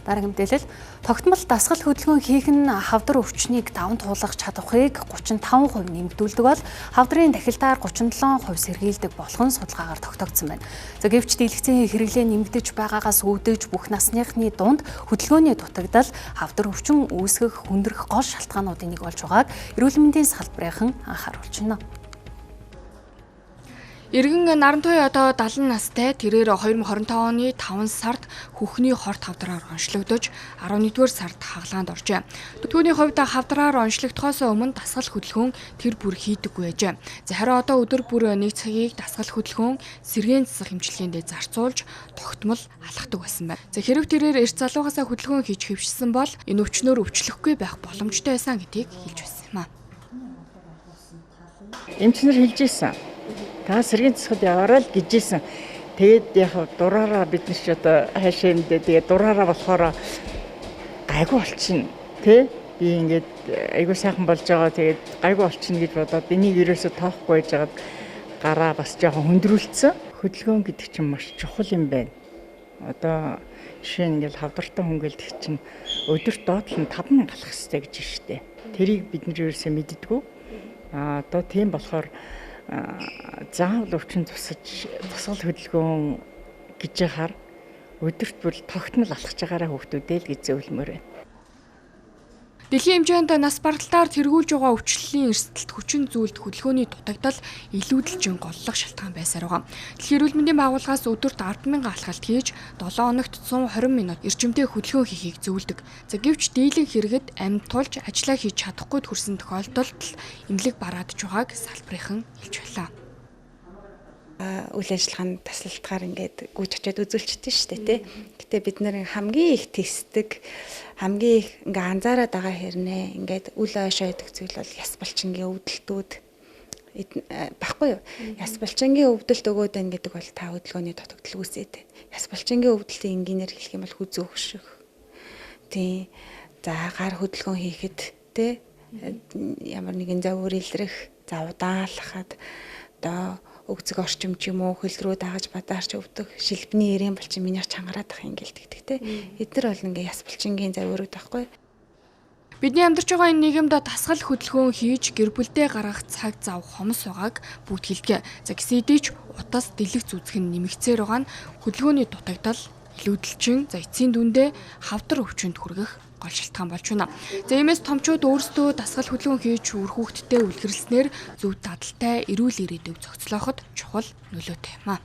Дараагийн мэдээлэл: тогтмол дасгал хөдөлгөөн хийх нь хавдар өвчнийг даван туулах чадварыг 35% нэмэгдүүлдэг бол хавдрын дахилтаар 37% сэргийлдэг болох нь судалгаагаар тогтоогдсон байна. За, гэвч дийлгэцийн хэрэглээ нэмэгдэж байгаагаас үүдэж бүх насныхны дунд хөдөлгөөний дутагдал хавдар өвчин үүсгэх хүндрэх гол шалтгаануудын нэг болж байгааг эрүүл мэндийн салбарын анхааруулж байна. Иргэн Нарантуй одоо 70 настай, тэрээр 2025 оны 5 сард хөхний хорт хавдраар онцлогдож, 11-р сард хагалгаанд оржээ. Түүний хувьд хавдраар онцлогдохоос өмнө дасгал хөдөлгөөн тэр бүр хийдэггүй байжээ. За, харин одоо өдөр бүр 1 цагийг дасгал хөдөлгөөн, сэргээн засах эмчилгээндээ зарцуулж тогтмол алхдаг байсан байна. За, хэрэг тэрээр эрт залуугаасаа хөдөлгөөн хийж хэвшсэн бол энэ өвчнөөр өвчлөхгүй байх боломжтой байсан гэдгийг хэлж байсан юм а. Эмчнэр хэлж ирсэн. Та сэргийн засахад яваарай л гэж ирсэн. Тэгээд яг дураараа бид нар ч одоо хаашаа мэдээ, тэгээд дураараа болохоор гайгүй болчихно тий. Би ингээд айгүй сайхан болж байгаа, тэгээд гайгүй болчихно гэж бодоод энийг ерөөсө тоохгүй байж байгаад гараа бас жоохон хөндрүүлсэн. Хөдөлгөөн гэдэг чинь маш чухал юм байна. Одоо жишээ нь ингээд хавдартай хүн гэлдэг чинь өдөрт доотлон 5000 алхах хэрэгтэй гэж штэ. Тэрийг бид нар ерөөсө мэддэггүй. А одоо тийм болохоор заавал өвчин тусаж тусгал хөдөлгөөн гэж яхаар өдөрт бүр тогтмол алхаж байгаараа хүүхдүүдээ л гэж зөвлөмөр байна. Дэлхийн хэмжээнд нас баралтаар тэргүүлж байгаа өвчлөлийн эрсдэлт хүчин зүйлд хөдөлгөөний дутагдал илүүдэлжин голлох шалтгаан байсаар байгаа. Дэлхийн эрүүл мэндийн байгууллагаас өдөрт 10,000 алхалт хийж, 7 хоногт 120 минут эрчимтэй хөдөлгөөн хийхийг зөвлөдөг. За, гэвч дийлэн хэрэгэд амьд тулж ажиллаа хийж чадахгүй төрсэн тохиолдолд эмнэлэг бараадж байгааг салбарынхан хэлж байлаа. Үйл ажиллагаанд таслалтгаар ингээд гүйж очиад үзүүлчихдээ шүү дээ, тий. Гэтэ бид нэр хамгийн их тестдэг, хамгийн их ингээ анзаараад байгаа хэрнээ ингээд үл ойшоо идэх зүйл бол яс булчингийн өвдөлтүүд баггүй юу? Яс булчингийн өвдөлт өгөөд байна гэдэг бол та хөдөлгөөний дутагдал үүсээд байна. Яс булчингийн өвдөлтийн энгийнээр хэлэх юм бол хүзүү хөшөх. Тий. За, гар хөдөлгөөн хийхэд, тий, ямар нэгэн завуур илрэх, за, удаан алхахад одоо өгзөг орчим ч юм уу хөл рүү дагаж бадаарч өвдөх, шилбэний эрээн булчин минийх чангараад ах юм гэлдэгдэг те. Эдгээр бол ингээ яс булчингийн завиурууд байхгүй. Бидний амьдарч байгаа энэ нийгэмд дасгал хөдөлгөөн хийж гэр бүлдээ гаргах цаг зав хомс байгааг бүгд хэлдэг. За, гэсэн хэдий ч утас дэлгэц үзэх нь нэмэгцээр байгаа нь хөдөлгөөний дутагдал илүүдэлчин, за, эцсийн дүндээ хавдар өвчнөд хүргэх гол шалтгаан болж байна. За, иймээс томчууд өөрсдөө дасгал хөдөлгөөн хийж үр хүүхдтэй үлгэрлэснээр зөв дадалтай эрүүл ирээдүйг зохицлооход чухал нөлөөтэй юм а.